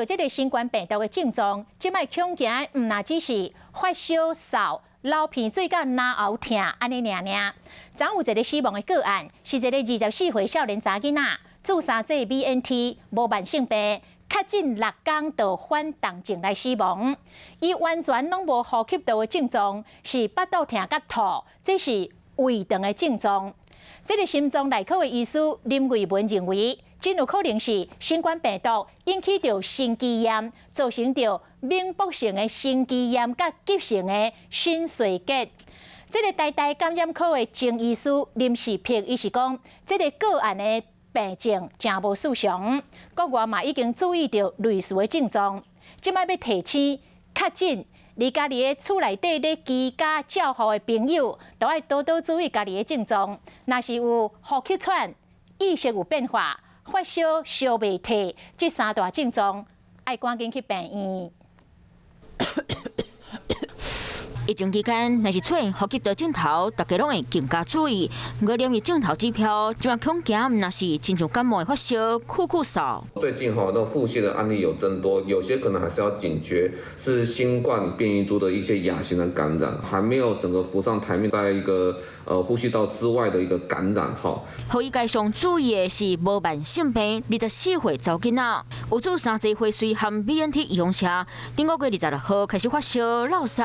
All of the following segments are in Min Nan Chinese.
著這个新冠病毒的症狀，這擺恐驚的毋但只是發燒、嗽、流鼻水佮咽喉疼按呢爾爾。昨有一个死亡的個案，是一个24歲少年查囡仔，注三劑 BNT，無慢性病，確診6工就反重症來死亡。伊完全攏無呼吸道的症狀，是腹肚疼佮吐，這是胃腸的症狀。這个心臟內科的醫師林瑞文認為，真有可能是新冠病毒引起著心肌炎，造成著猛爆性的心肌炎佮急性的心衰竭。這个台大感染科的前醫師林世璧，伊是講，這个個案的病症誠無尋常，國外嘛已經注意著類似的症狀，這擺欲提醒確診，你家己的厝內底咧居家照護的朋友，都愛多多注意家己的症狀。若是有呼吸喘、意識有變化、發燒燒袂退，這三大症狀，愛趕緊去病院。疫情期間，若是出現呼吸道症頭，大家攏會更加注意。毋過兩日症頭指標，這擺恐驚毋但是親像感冒的發燒、咳咳嗽。最近哈，那腹瀉的案例有增多，有些可能還是要警覺，是新冠變異株的一些亞型的感染，還沒有整個浮上台面，在一個呼吸道之外的一個感染哈。予醫界上注意的是無慢性病，24歲查某囡仔，有注三劑輝瑞和 BNT 預防射，頂個月26號開始發燒、落屎，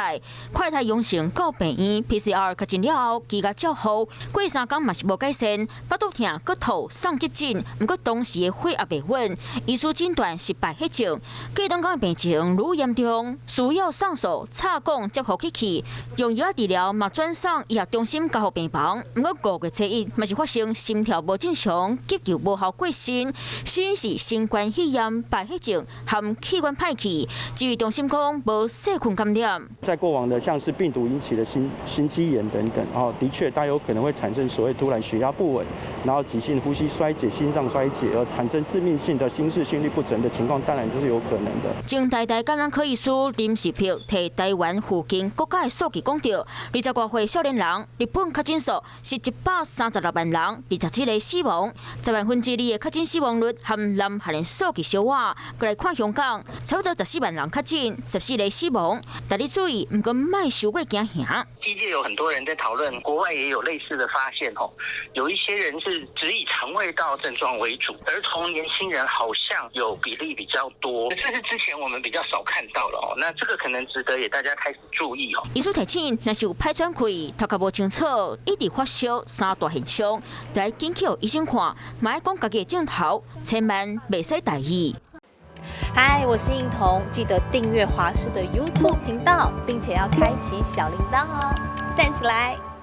快篩陽性到病院 PCR 確診了後，居家照護，過3工嘛是無改善，腹肚疼、閣吐、送急診，毋過當時的血壓袂穩，醫師診斷是敗血症。過兩工的病情愈嚴重，需要送數插管接呼吸器，用藥治療嘛轉送醫學中心加護病房。毋過5月初1嘛是發生心跳無正常，急救無效過身，死因是新冠肺炎敗血症和器官歹去。指揮中心講無細菌感染。在過往的像是病毒引起的心肌炎等等，哦，的確，它有可能會產生所謂突然血壓不穩，然後急性呼吸衰竭、心臟衰竭，而產生致命性的心室心律不整的情況，當然就是有可能的。前台大感染科醫師林世璧提台灣附近國家的數據講著，20外歲少年人，日本確診數是136萬人，27個死亡，十萬分之二的確診死亡率和南韓的數據相若。過來看香港，差不多14萬人確診，14個死亡。大家注意，毋過莫傷過驚嚇。醫界有很多人在討論，國外也有類似的發現，吼，有一些人是只以腸胃道症狀為主，兒童、年輕人好像有比例比較多，這是之前我們比較少看到的哦。那這個可能值得也大家開始注意哦。醫師提醒，若是有歹喘氣、頭殼無清楚、一直發燒三大現象，就愛緊去予醫生看，嘛愛講家己的症頭，千萬袂使大意。嗨，我是應彤，記得訂閱華視的 YouTube 頻道，並且要開啟小鈴鐺哦，讚起來！